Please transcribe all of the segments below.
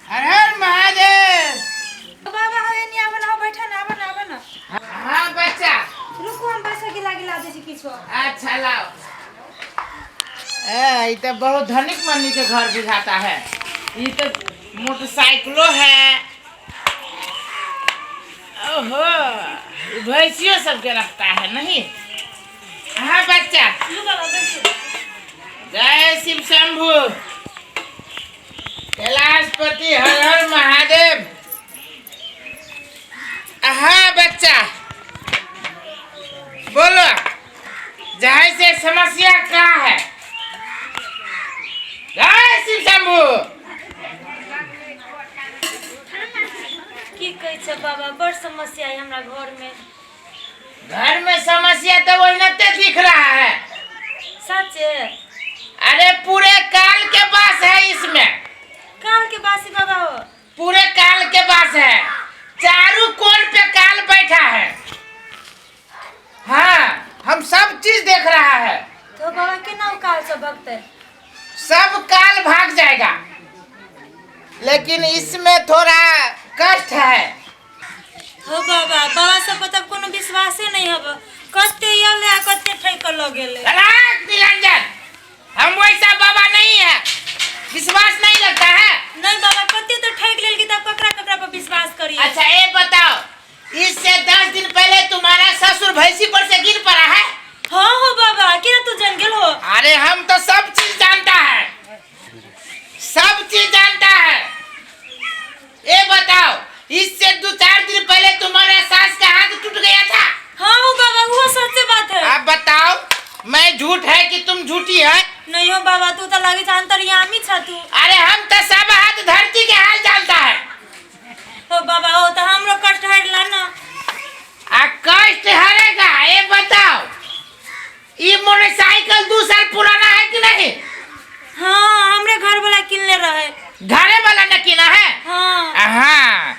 हर हर महादेव। बाबा हो एनी आबऽ ना, बैठा ना, आबऽ ना, आबऽ ना। हाँ बच्चा। रुकू, हम पैसा गिला गिला दै छी किछो। अच्छा लाओ। ए, ये तो बहुत धनिक मनी के घर बुझाता है। ये तो मोटरसाइकिलो है। ओहो, ये भैंसियों सबके रखता है नहीं? हाँ बच्चा। लू बाबा, बैठू। जय शिव शंभू कैलाशपति, हर हर महादेव। हाँ बच्चा बोलो, जहाँ से समस्या क्या है? जय शिव शंभू। की कहै छै बाबा, बड़ समस्या है हमरा घर में। घर में समस्या तो वही नते दिख रहा है। सच? अरे पूरे काल के पास है इसमें। काल के बासी बाबा हो? पूरे काल के पास है, चारों कोण पे काल बैठा है। हाँ, हम सब चीज देख रहा है। तो बाबा केना ओ काल सब भगतै? सब काल भाग जाएगा, लेकिन इसमें थोड़ा कष्ट है। हो बाबा, बाबा सब पर तब कोनो विश्वासे नहीं हब। कते आयल आ कते ठैक के लऽ गेलै। राख निरंजन, हम वैसा बाबा नहीं है, विश्वास नहीं लगता है। नहीं बाबा, कते तो ठैक लेल कि तब ककरा ककरा पर विश्वास करिए। अच्छा ये बताओ, इससे 10 दिन पहले तुम्हारा ससुर भैंसी पर से गिर पड़ा है? हाँ हो बाबा, केना तू जान गेल हो? अरे हम तो सब चीज जानता है, सब चीज जानता है। ये बताओ, इससे 2-4 दिन पहले तुम्हारा सास का हाथ टूट गया था? हाँ हो बाबा, वो सच्चे बात है। अब बताओ, मैं झूठ है कि तुम झूठी है? नहीं हो बाबा, तू तो लगे छ अंतर्यामी छ तू। अरे हम तो सब हाथ धरती के हाल जानता है। हो बाबा, हो तो हमरो कष्ट हरला ना। आ कष्ट हरेगा। ये बताओ, ये मोटरसाइकिल 2 साल पुराना है कि नहीं? हाँ, हमरे घर वाला किनले रहे। घरे वाला ने किना है? हाँ। हाँ,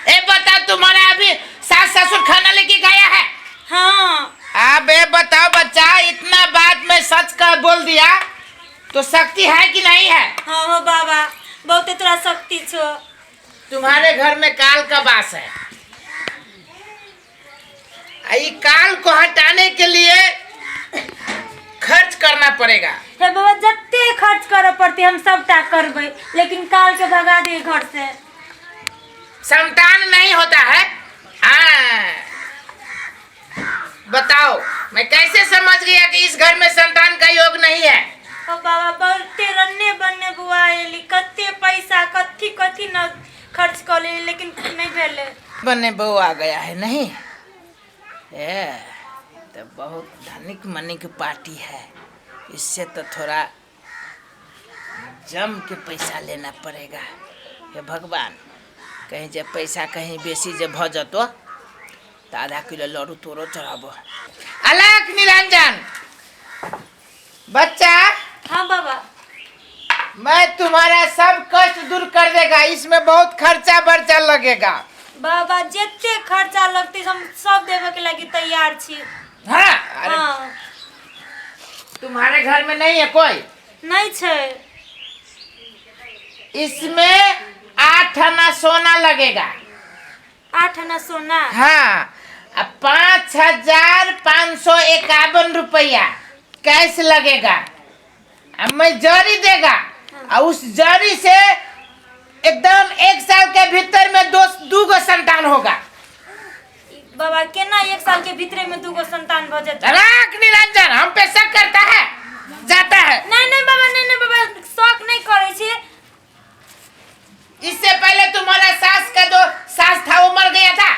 ये बताओ, तुम्हारा अभी सास ससुर खाना लेके गया है? हाँ। अब ये बताओ बच्चा, इतना बात मैं सच का बोल दिया तो शक्ति है कि नहीं है? हाँ हो बाबा, बहुते तोरा शक्ति छो। तुम्हारे घर में काल का वास है। आ ये काल को हटाने के लिए खर्च करना पड़ेगा। हे बाबा, जते खर्च करे पड़ते हम सबटा करबै, लेकिन काल के भगा दे घर से। संतान नहीं होता है। हाँ बताओ, मैं कैसे समझ गया कि इस घर में संतान का योग नहीं है? ओ बाबा, बहुते रन्ने बन्ने बुआ एली, कते पैसा कथी कथी न खर्च कऽ लेली, लेकिन नहीं भेलै। बने बहू आ गया है नहीं? ए तो बहुत धनिक मनिक पार्टी है, इससे तो थोड़ा जम के पैसा लेना पड़ेगा। हे भगवान, कहीं जब पैसा कहीं बेसी जब भ जतो तो आधा किलो लड्डू तोरो चढ़ाबो। अलख निरंजन बच्चा। हाँ बाबा। मैं तुम्हारा सब कष्ट दूर कर देगा, इसमें बहुत खर्चा बर्चा लगेगा। बाबा, जते खर्चा लगते हम सब देवे के लागी तैयार छी। हाँ, अरे हाँ। तुम्हारे घर में नहीं है कोई? नहीं छै। इसमें 8 आना सोना लगेगा। 8 आना सोना? हाँ, अब 5551 रुपया कैश लगेगा। अब मैं जरी देगा और उस जरी से एकदम एक साल के भीतर में दो दू गो संतान होगा। बाबा, केना एक साल के भीतरे में दूगो संतान भ जेतै? राख निरंजन, हम पे शक करता है, जाता है। नहीं नहीं बाबा, नहीं नहीं बाबा, शक नहीं करै छी। इससे पहले तुम्हारा सास का जो सास था वो मर गया था?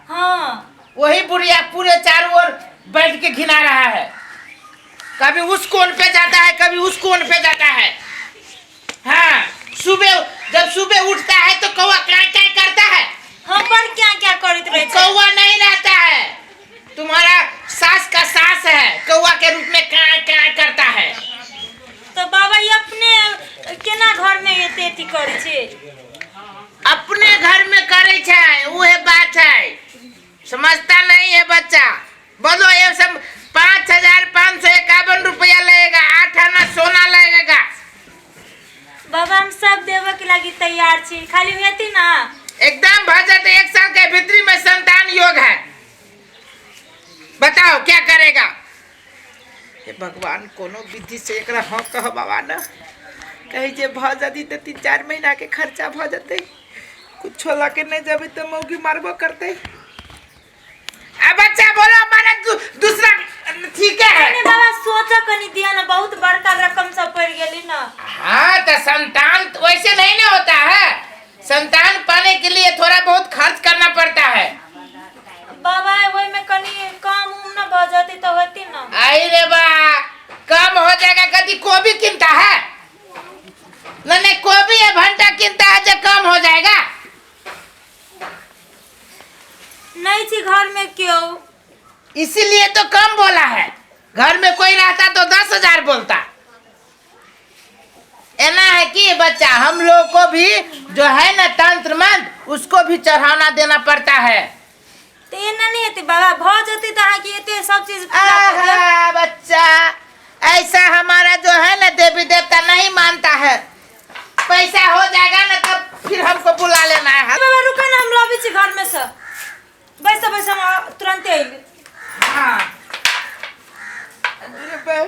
हाँ। वही बुढ़िया पूरे चारों ओर बैठ के घिना रहा है। कभी उस कोण पे जाता है, कभी उस कोण पे जाता है। हाँ, सुबह जब सुबह उठता है तो कौवा क्या क्या करता है। हम पर क्या क्या करैत रहै छै। कौवा नहीं रहता है, तुम्हारा सास का सास है, कौवा के रूप में क्या क्या करता है। तो बाबा, ई अपने केना घर में एते अथी करै छै? अपने घर में करे छै, उहे बात है, समझता नहीं है बच्चा। बोलो, ये सब 5551 रुपया लगेगा, 8 आना सोना लगेगा। बाबा, हम सब देवे के लागी लगी तैयार छी, खाली हेती ना। एकदम भ जाते, 1 साल के भीतरी में संतान योग है। बताओ क्या करेगा? हे भगवान, कोनो विधि से एकरा हाँ कह बाबा न, कही जे भ जदी तो 3-4 महीना के खर्चा भ जते। कुछो लके नहीं जबे तो मौगी मारबो करते। अब बच्चा बोलो हमारा दूसरा ठीक है। नहीं बाबा, सोचा कनी दिया ना, बहुत बड़का रकम सब पड़ गेली ना। हाँ तो संतान तो वैसे नहीं ना होता है, संतान पाने के लिए थोड़ा बहुत खर्च करना पड़ता है। बाबा ओहि में कनी कम उम न भ जती तो होती ना। आई रे बा, कम हो जाएगा। कभी गोभी किनता है नहीं, नहीं गोभी या भंटा किनता है जो कम हो जाएगा। नहीं छी घर में क्यों, इसीलिए तो कम बोला है। घर में कोई रहता तो 10,000 बोलता। ऐना है कि बच्चा हम लोग को भी जो है ना तंत्र मंत्र उसको भी चढ़ाना देना पड़ता है। तो एना नहीं हेतै बाबा, भ जतै तऽ अहाँके एते सब चीज पूरा कऽ देब। आहा, बच्चा ऐसा हमारा जो है ना देवी देवता नहीं मानता है। पैसा हो जाएगा ना तब फिर हमको बुला लेना है। बाबा रुका ना, हम लबै छी घर में से। बैस बैस, हम तुरंते अयली। हाँ। अरे बे,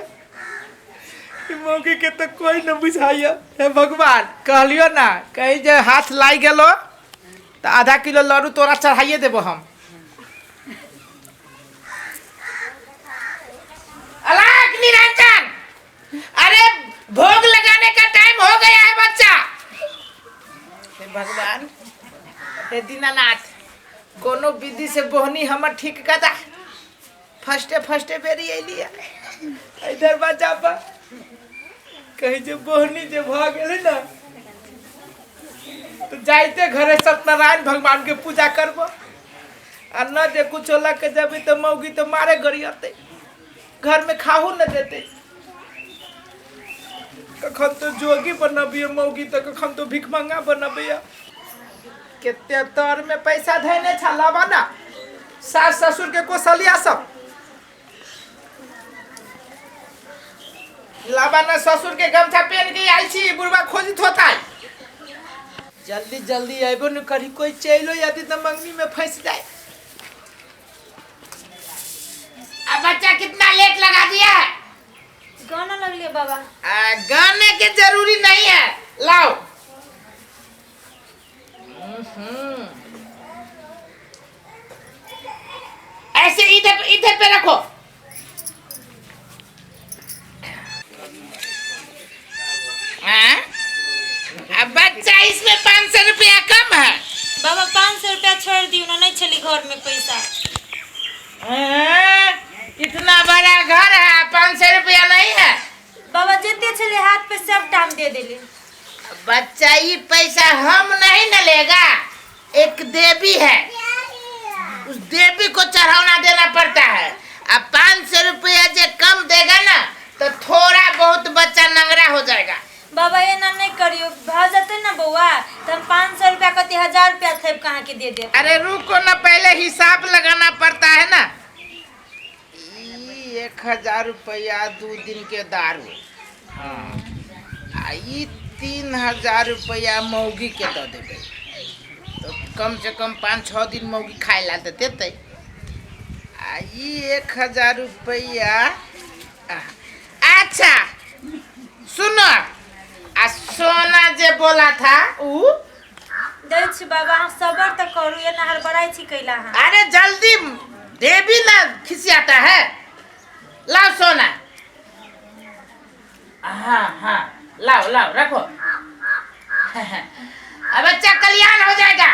ई मौगी के तो कोई न बुझाइयो। हे भगवान, कहलियो ना कहीं जे हाथ लाग गेलो तो आधा किलो लड्डू तोरा चढ़ाइए देबो हम। अलाक निरंजन, अरे भोग लगाने का टाइम हो गया है बच्चा। हे भगवान, हे दीनानाथ, कोनो विधि से बोहनी हमर ठीक कर दा। फर्स्टे फर्स्टे बेरी अयली है इधर बच्चा पर, कहीं जे बोहनी जे भ गेलै ना तो जाइते घरे सत्यनारायण भगवान के पूजा करबो। आ न जे कुछो लग के जबी तो मौगी तो मारे गरियते, घर में खाहू न देते। कखन तो जोगी बनबियो मौगी, तो कखन तो भिखमंगा बनबियो। कते तर में पैसा धैने छलाबा ना सास ससुर के कोसलिया सब लाबा ना, ससुर के गमछा पहन के आयल छी, बुढ़वा खोजित होता है। जल्दी जल्दी अबो न करी, कोई चलो यदि तो मंगनी में फंस जाए। अब बच्चा कितना लेट लगा दिया है। गाना लगलिए बाबा। गाने के जरूरी नहीं है, लाओ। ऐसे इधर इधर पे रखो। हाँ? अब बच्चा इसमें 500 रुपया कम है। बाबा 500 रुपया छोड़ दियो ना, नहीं छली घर में पैसा। हाँ? इतना बड़ा घर है, 500 रुपया नहीं है। बाबा जितने छले हाथ पे सब टाइम दे देली। बच्चा ये पैसा हम नहीं न लेगा, एक देवी है, उस देवी को चढ़ाना देना पड़ता है। अब 500 रुपया जो कम देगा ना तो थोड़ा बहुत बच्चा नंगरा हो जाएगा। बाबा एना नहीं करियो, भ जतै ना बौआ तो हम 500 रुपया कति 1000 रुपया थेप कहाँ के दे देब। अरे रुको ना, पहले हिसाब लगाना पड़ता है ना। ई 1000 रुपया 2 दिन के दारू, हाँ, आ ई 3000 रुपया मौगी के दे देबै तो कम से कम 5-6 दिन मौगी खाए ला तो देते। आ ई 1000 रुपया, अच्छा सुनो, आ सोना जे बोला था उ दै छी बाबा, अहाँ सबर तऽ करू, एना हड़बड़ाइ छी कैला अहाँ। अरे जल्दी देवी ना खिसियाता है, लाओ सोना। हाँ हाँ लाओ लाओ रखो। अब बच्चा कल्याण हो जाएगा।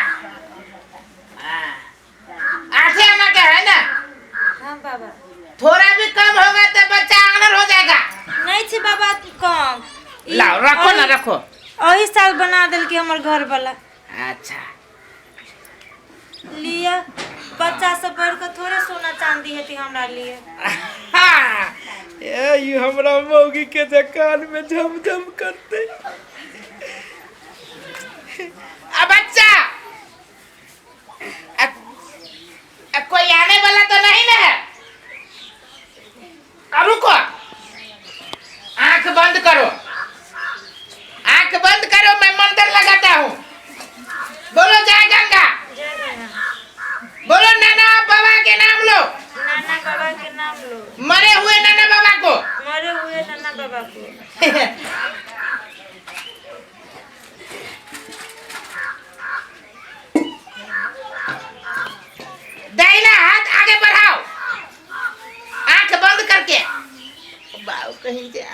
हाँ, आठे आना का है ना? हाँ बाबा। थोड़ा भी कम होगा तो बच्चा आनर हो जाएगा। नहीं छी बाबा कम। लाओ रखो ना, रखो। अही साल बना देलकै हमर घर वाला। अच्छा लिअ, बच्चा सब बढ़ के थोड़े सोना चांदी हेतै हमरा लिए। हाँ, ए ई हमरा मौगी के जे कान में झमझम करते। अब बच्चा अब कोई आने वाला तो नहीं ना है? अब रुको, आंख बंद करो, आंख बंद करो, मैं मंत्र लगाता हूँ।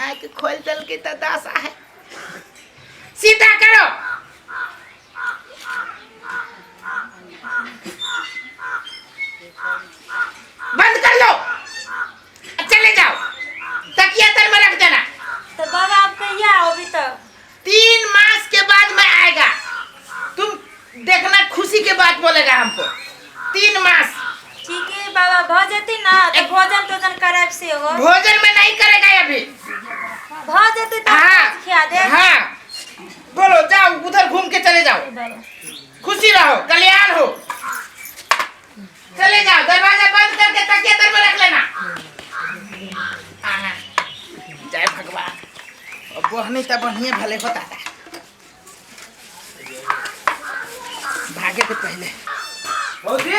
माय के खोल दल के त दासा है। सीधा करो। बंद कर लो, चले जाओ, तकिया तर में रख देना। तो बाबा आप कहिया आओ अभी तक? 3 मास के बाद मैं आएगा, तुम देखना खुशी के बात बोलेगा हमको। 3 मास। ठीक है बाबा, भ जती ना तो भोजन टोजन कराब से हो। भोजन में नहीं करेगा अभी, भ जती तो हाँ खिया दे। हाँ बोलो, जाओ उधर घूम के चले जाओ, खुशी रहो, कल्याण हो। चले जाओ, दरवाजा बंद करके तकिया तर में रख लेना। जय भगवान। अब बहनी तो बढ़िया भले होता था भागे के पहले। भौजी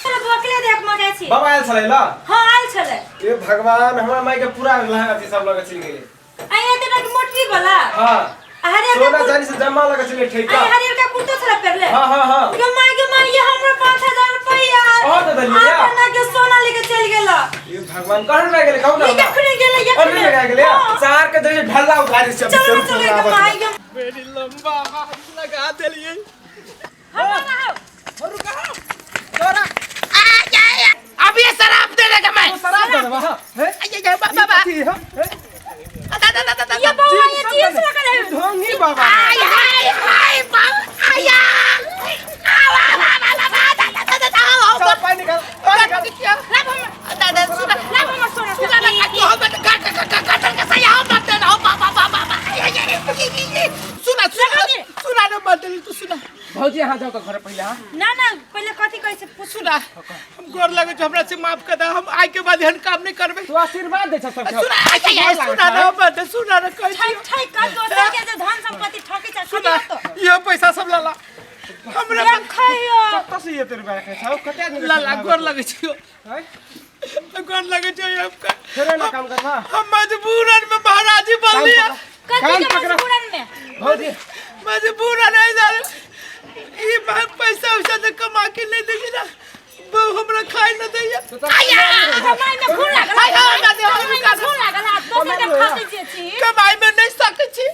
चलो बकले देख मगे छी। बाबा आयल छलै ल? हां आयल छलै। ए भगवान, हमरा माई के पूरा लहंगा चीज सब लगे चल गेलै। आ एते तक मोटरी वाला। हां हरियर सोना चांदी से जमा लगे छलै ठेका। आ हरियर का कुर्ता छलै पहले। हां हां हां। गे माई गे माई, ये हमरा 5000 रुपया और दे देलियै। अपना के सोना लेके चल गेल। ए भगवान, कहन रह गेलै कहू ना। ई कखने गेलै? अरे लगा गेलै चार के दे ढल्ला उधारी सब। चलो चलो गे माई गे। बड़ी लंबा हाथ लगा देलियै। हां हां रुका तोरा आ जाए, अब ये शराब दे देगा मैं। शराब दे देबा। हां ये बाबा बाबा दादा दादा। ये बाबा ये जींस लगल है। ढोंगी बाबा। हाय हाय हाय बाबा आया। आवा बाबा बाबा दादा दादा दादा। चल पानी निकाल, पानी निकाल। लाभ हम दादा सुना, लाभ हमर सोना। सुना ना कि हो बेटा का का का का का सही हो मत ना हो बाबा बाबा बाबा। सुना सुना सुना ना मत तू सुना। भौजी यहाँ जाओ तो घर पहले। हां ना ना पहले कथि कहै छै पूछ। सुना, हम गोर लगे छ, हमरा से माफ कर दे, हम आइ के बाद एहन काम नहीं करबे। तू आशीर्वाद दे छ सब। सुना सुना ना मत सुना ना कहै ठक ठक कर दोसर के जे धन संपत्ति ठकै छ। सुना, ये पैसा सब लाला हमरा देखैयो कत से ये तेरे बैठ छ कते आदमी लाला गोर लगे छ, हैं गोर लगे छ हमका। फेर ना काम करबा। हम मजबूरन में महाराज जी बन लिया। कथि के मजबूरन में? भौजी मजबूरन है जाने ये पैसा उसा से कमा के ले देगी ना, बहु हमरा खाए न दैया। आया कमाई में खून लागल, कमाई में खून लागल, दोसर के खाते जे छी कमाई में नहीं सकै छी।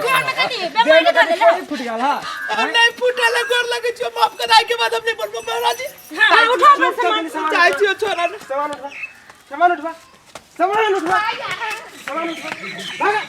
गोर में कथि बेमारी धर ले फुट गेल। हां नहीं फुटल, गोर लगे छी, माफ कर आइ के बाद हम नहीं बोलबो महाराज जी। हां उठा अपन सामान। चाहे छी छोरा ने। सामान उठवा, सामान उठवा, सामान उठवा, सामान उठवा। भागा।